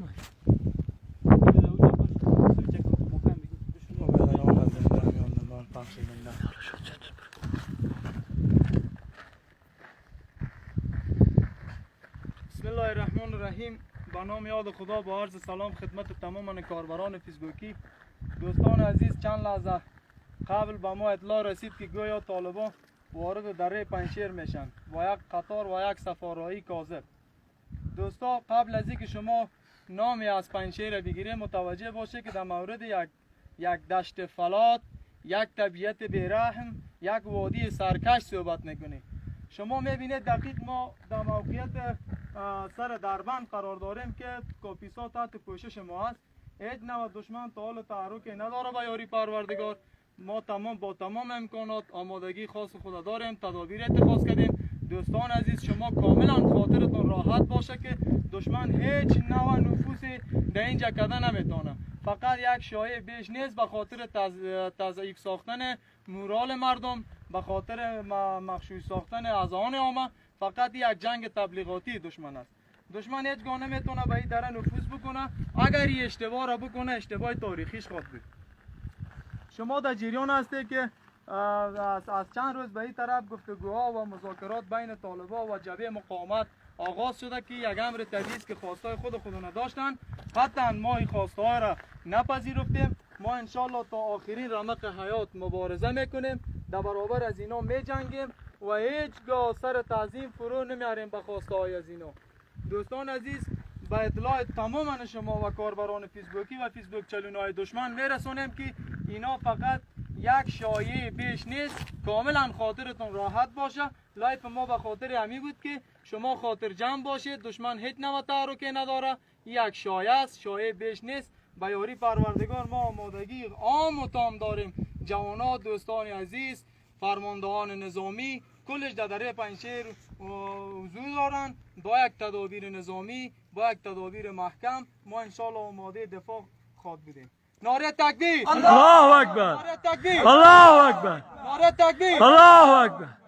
بسم الله الرحمن الرحیم. با نام یاد خدا، با عرض سلام خدمت تمام کاربران فیسبوکی. دوستان عزیز، چند لحظه قبل به ما اطلاع رسید که گویا طالبان وارد دره پنجشیر میشن با یک قطار و یک صف آرایی کاذب. دوستا، قبل از اینکه شما نامی از پنجشیر بگیره، متوجه باشه که در مورد یک دشت فلات، یک طبیعت بیرحم، یک وادی سرکش صحبت میکنیم. شما میبینید دقیق ما در موقعیت سر دربند قرار داریم که کاپیسا تحت پوشش ما است. هیچ نوع دشمن تا حال تحرک نداره. با یاری پروردگار ما تمام با تمام امکانات آمادگی خاص خود داریم، تدابیر اتخاذ کردیم. دوستان عزیز، شما کاملا خاطرتون راحت باشه که دشمن هیچ نوع نفوذی در اینجا کده نمیتونه. فقط یک شایعه بیش نیست، به خاطر تضعیف ساختن مورال مردم، به خاطر مغشوش ساختن اذهان عامه. فقط یک جنگ تبلیغاتی دشمن است. دشمن هیچگاه نمیتونه به این دره نفوذ بکنه. اگر این اشتباه را بکنه، اشتباه تاریخیش خواهد بود. شما در جریان هستی که از چند روز به این طرف گفتگوها و مذاکرات بین طالبا و جبهه مقاومت آغاز شده که یک امر طبیعی است که خواستای خود نداشتن. قطعا ما این خواستها را نپذیرفتیم. ما انشالله تا آخرین رمق حیات مبارزه میکنیم، در برابر از اینا میجنگیم و هیچگاه سر تعظیم فرو نمیاریم به خواسته های از اینا. دوستان عزیز، به اطلاع تمام شما و کاربران فیسبوکی و فیسبوک چلونای دشمن میرسونیم که اینا فقط یک شایعه بیش نیست. کاملا خاطرتون راحت باشه. live ما به خاطر همی بود که شما خاطر جمع باشید. دشمن هیچ نوع تحرکی نداره، یک شایعه است، شایعه بیش نیست. به یاری پروردگار ما آمادگی عام و تام داریم. جوانات، دوستان عزیز، فرماندهان نظامی کلش در دره پنجشیر حضور دارن. با یک تدابیر نظامی، با یک تدابیر محکم، ما انشالله آماده دفاع خواهد بودیم. نعره تکبیر! الله اکبر! نعره تکبیر! الله اکبر! نعره تکبیر! الله اکبر!